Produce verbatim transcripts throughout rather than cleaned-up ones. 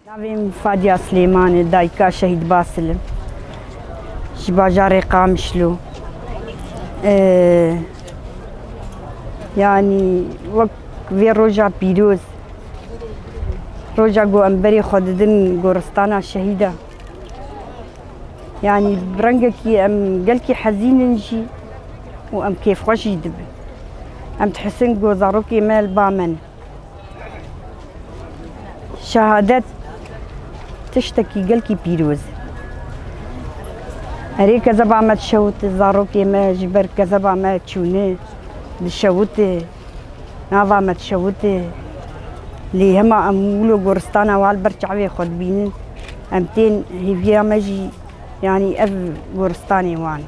Navê min Fadiya Silêmanê, dayika Şehîd Basil im. Ji bajarê Qamişlo. Ee, yanî wek vê roja pîroz, roja ku em berê xwe didin goristana şehîda. Yanî bi rengekî em gelkî hezîn in jî û em kêfxweş jî dibin. Em dihisin ku zarokê me li ba me ne. Şehadet tiştekî gelkî pîroz e. Erê kezeba me dişewite, zarokê me ji ber kezeba me çûne, dişewite, nava me dişewite. Lê hema em wilo goristana wan li ber çavê xwe dibînin, em tên hêviya me jî, yanî ev goristanê wan.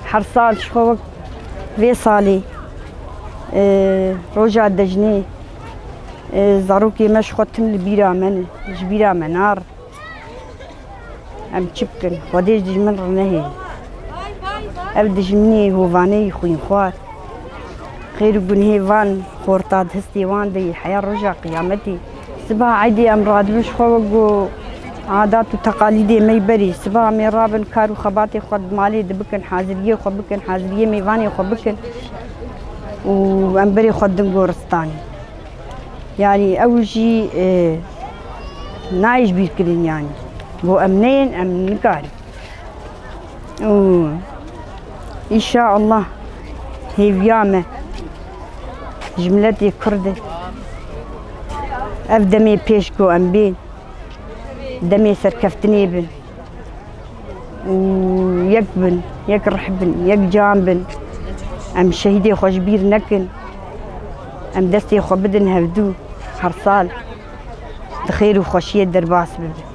Her sal ji xwe wek vê salê, e, roja cejnê, e, zarokê me ji xwe tim li bîra me ne, ji bîra me narin. Em çi bikin? Xwedê ji dijmin re nehêlin. Ev dijminê hovaneyî xwînxwar. Xêr û gunhê van xorta di histê wan de yê heya roja qiyametê. Siba eydê em radibin ji xwe wek ku adat û teqalîdê me yî berê. Siba em ê rabin kar û xebatê xwe di malê de bikin, haziriyê xwe bikin, haziriyê mêvanê xwe bikin û em berê xwe didin goristanê. Yanî ew jî, e, nayê ji bîr kirin yanî. Ku em neyên, em nikarin. Û înşaallah hêviya me ji miletê Kurd e. Ev demê pêş ku em bên, demê serkeftinê bin û yek bin, yek rih bin, yek can bin. Em şehîdê xwe ji bîr nekin. Em destê xwe bidin hevdû, her sal di xêr û xweşiyê derbas bibin.